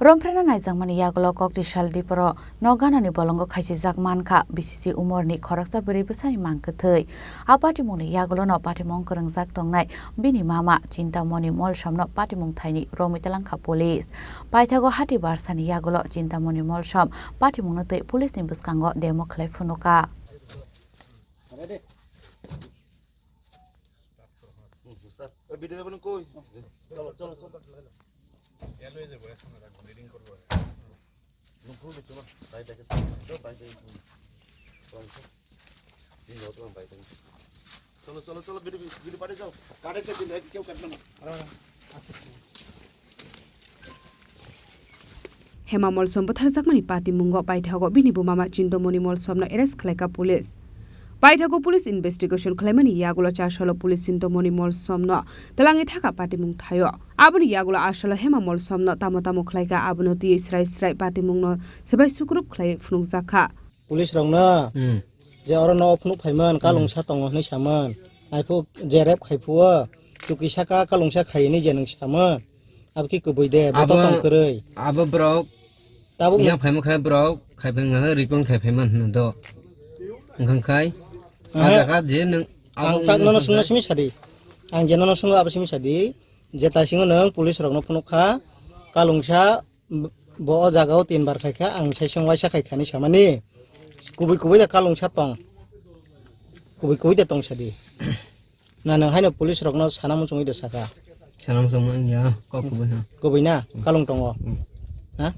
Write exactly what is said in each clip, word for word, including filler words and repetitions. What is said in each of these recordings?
Romphre no naijakmani yagulo kokti sal diporo no ganani bolongo khaisijak mankha B C C umorni khoroksa bwrwi bwsani mang kwthwi. A patimungni yagulono patimung kwrwngjak tongnai bini mama Chintamoni Molsomno patimung thaini romwi talangkha police. Paithago hati barsani yagulo Chintamoni Molsom patimungno twi police ni bwskango demo khlai phunukha. চলো, চলো, চলো, video, video পাঠিয়ে দাও। কাটে কে দিলে, কেউ কাটবে না। Hema Molsom bwtharjakmani patimungo paithago bini bumama Chintamoni Molsomno arrest khlaikha police. Paithago police investigation khlaimani yagulo chasalo police Chintamoni Molsomno twlangwi thakha patimung thaio. Aboni yagulo asalo Hema Molsomno tamo tamo khlaikha, abono twiwi srai srai patimungno swbai sukrup khlai phunukjakha. Police rokno Hmm. je oro no phunuk phaiman, kalungsa tongo hwnwi saman. Aiphu je rep khaiphuo, chuki saka kalungsa khaini je nwng saman. Abo ki kubui de, bo to Abo, tong kwrwi. Abo borok Tabuk yang phaima khe borok khai phai wngkha rikon khai phaima hwno do. Wngkha khai. Aha. A jaga je nwng abo Ang tak wngkha nono sungna khai. Simi sadi. Ang je nono sungo abo simi sadi. Je tai singo nwng police rokno phunuk kha. Kalungsa bo o jaga o tin bar khai kha. Ang sai sung waisa khai khani samani. Kubui kubui da kalungsa tong. Kubui kubui da tong sadi. Na nwng haino police rokno sana muchungwi de saka. Sana muchungma wngya, kok kubui ha. Kubui na, Hmm. kalung tongo. Hmm. Ha?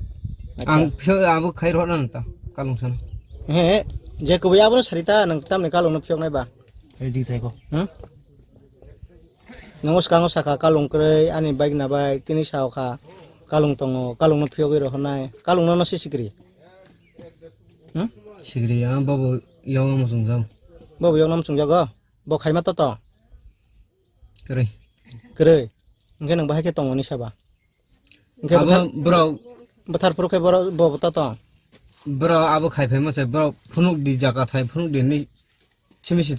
Acha. Ang phiyok abo khai rw na ta, kalung sana. He, je kubui abono sari ta, nwng tamni kalung no phiyok nai ba? Ready sai ko. Hmm? Nwng swkango saka kalung kwrwi, ani bike na bai, tini sao kha, kalung tongo, kalung no phiyogwi rohornai, kalung no no si sikri. Hmm? Sikri ya, bobo yong muchung jam. Bobo yong muchung jago? Bo khaima to tong? Kwrwi. Kwrwi. Hwnkhe nwng bahai khe tongo ni saba? Hwnkhe Abo bwthar, bwrok bwthar phuru khe boro, bo bwta tong? Bwrok abo khai phaima se, bwrok phunuk di jaga thai, phunuk di hinwi simi se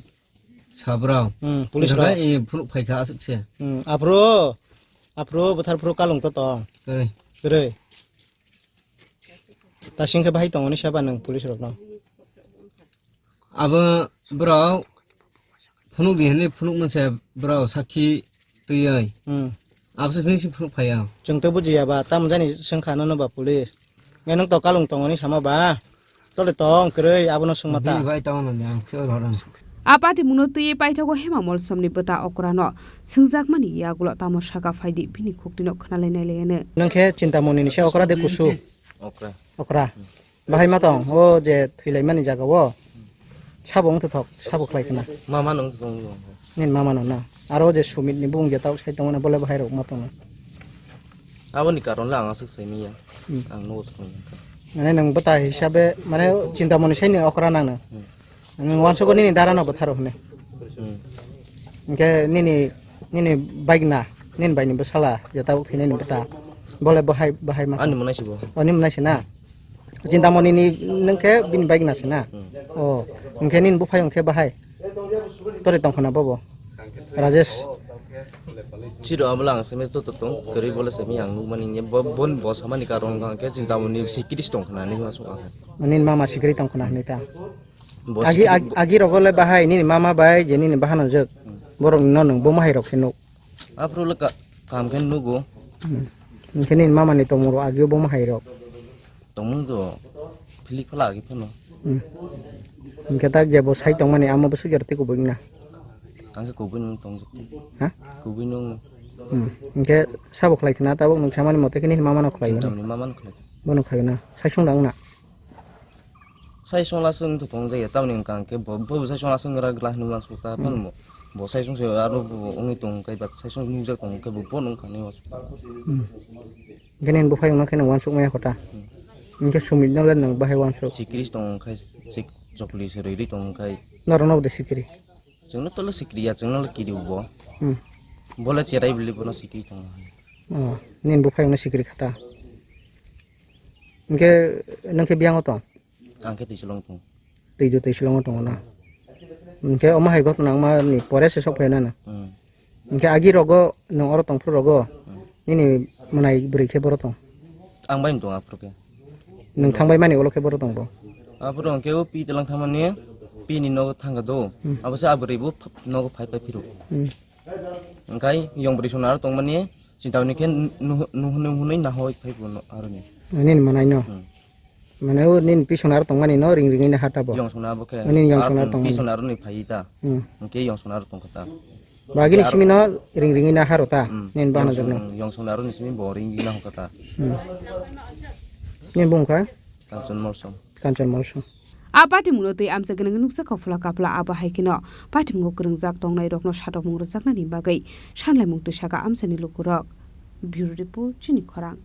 sa bwrok. Hmm, police Hwnkhe rok. I phunuk phai kha aswk se. Hmm, aphuru, aphuru bwthar phuru kalung to tong? Kwrwi. Kwrwi. Tasing khe bahai tongo ni saba nwng police rokno? Abo borok phunuk di hinwi phunuk manse borok sakhi twiwi. Hmm. Abose finishing phunuk phaiya. Chwng to bujiya ba, tamo jani swngkha nono ba police. Nge nwng to kalung tongo ni sama ba? Tole tong kwrwi abono swngma ta. Bini bai tongo nang, ang phiyo rw rang. A patimungno twiwi paithago Hema Molsomni bwta okrano swngjakmani yagulo tamo saka phaidi bini khuktino khwnalai nailaiyano. Nwng khe Chintamoni ni se okra de kusu? Okra. Okra. Bahai ma tong, o je thwilaimani jaga o. Sabo wng thok, sabo khlai khna. Mama nung thok. Nini mama no na. Aro je Sumit ni bung je tau sai tongmani bole bahai rok ma tong. Aboni karon le ang aswk sai miya. Hmm. Ang no song. Mane nwng bwta hisabe, mane Chintamoni sai ni okra nang no. Hmm. Nwng wansukgo nini dara no bwtharo hwnwi. Hmm. Hwnkhe nini, nini bike na, nini bai ni bwsala je tabuk thwinani bwta. Bole bahai, bahai ma. Ani mwnai si bo. Ani mwnai si na. Chintamoni ni nwng khe bini bike na si na. Hmm. O, hwnkhe nini buphai hwnkhe bahai. Tori tong khna bobo. Rajesh. Chiro abla ang seme to to tong, kari bole seme ang nukmani ni bo, bon bo samani karon hwnkhe Chintamoni sikiri tong khna ni ma sung ang. Nini mama sikiri tong khna hwnwi ta. Bo Agi, sikiri ag-, agi rogo le bahai nini mama bai je nini bahano jwk. Hmm. Borok no nwng bo mahai rok khe nuk. Aphuru le ka-, kam khe nugo. Hmm. Hwnkhe nini mama ni tongmung rok agi bo mahai rok. Tongmung do philik phala agi phano. Hmm. Hwnkhe tak je bo sai tongmani amo bo sujaro tei kubui wngna. Ang khe kubui nung tong jok. Ha? Kubui nung. Hmm. Hwnkhe sabo khlai khna tabuk nwng samani mote khe nini mama no khlai. Chini mama no khlai. Bono khlai na. Sai sung dang na. Sai songla song to tong jaya, tamni wngkha hwnkhe bo, bo sai songla song gra gra hinwi uansuk kha, Hmm. phano bo, bo sai song se aro bo wngwi tong khe, ba sai song nukjak tong khe bo, bo nung kha hinwi uansuk kha. Hmm. Hwnkhe nini buphai wngna khe nung uansuk maya kho ta. Hmm. Hwnkhe Sumit no le nung bahai uansuk. Sikiri tong khai, sik chokli se rwi rwi tong khai. Norok no bo de sikiri. Chwngno tole sikiri ya, chwngno le kiri bo. Hmm. Bole cherai bili bono sikiri tong. Oh, nini buphai wngna sikiri kha ta. Hwnkhe nung khe biyang o tong? Ang khe twisolong tong. Twijo twisolongo tongo na. Hwnkhe omo hai ghotona wngmani pore se sok phaina na. Hmm. Hwnkhe agi rogo nwng oro tongphuru rogo Hmm. nini mwnai bwrwi khe boro tong. Ang bai tong aphuru khe. Nwng thangbai mani ulo khe boro tong bo? Aphuru hwnkhe o pi tlang thangmani, pi ni nogo thangkha do. Hmm. Abo se abrwi bo ph-, nogo phai phai phiro. Hmm. Hwnkhe yong brwi sona aro tongmani, chintao ni khe nuh-, nuh-, nuh-, nuhunwi nahoi phai bo no aroni. Nini manai no? Hmm. Mane o nini pisona aro tongmani no ring ringwi naha ta bo? Yong sona abo khe. Nini yong sona aro tongmani. Pisona aroni phai ta. Hmm. Hwnkhe yong sona aro tongkha ta. Bagini simi no ring ringwi naha ro ta? Hmm. Nini bana jogno. Yong sona aroni simi bo ring ringwi naha ta. Hmm. Nini bung kha? Kanchan Molsom. Kanchan Molsom. A patimungno twi amchaini nukjakha phula kaphla abo hai kheno patimung kwrwngjak tongnai rokno satok mung rwjaknani bagwi sanlaimung twi saka amchaini lukurok. Bureau Report, Chini Khorang.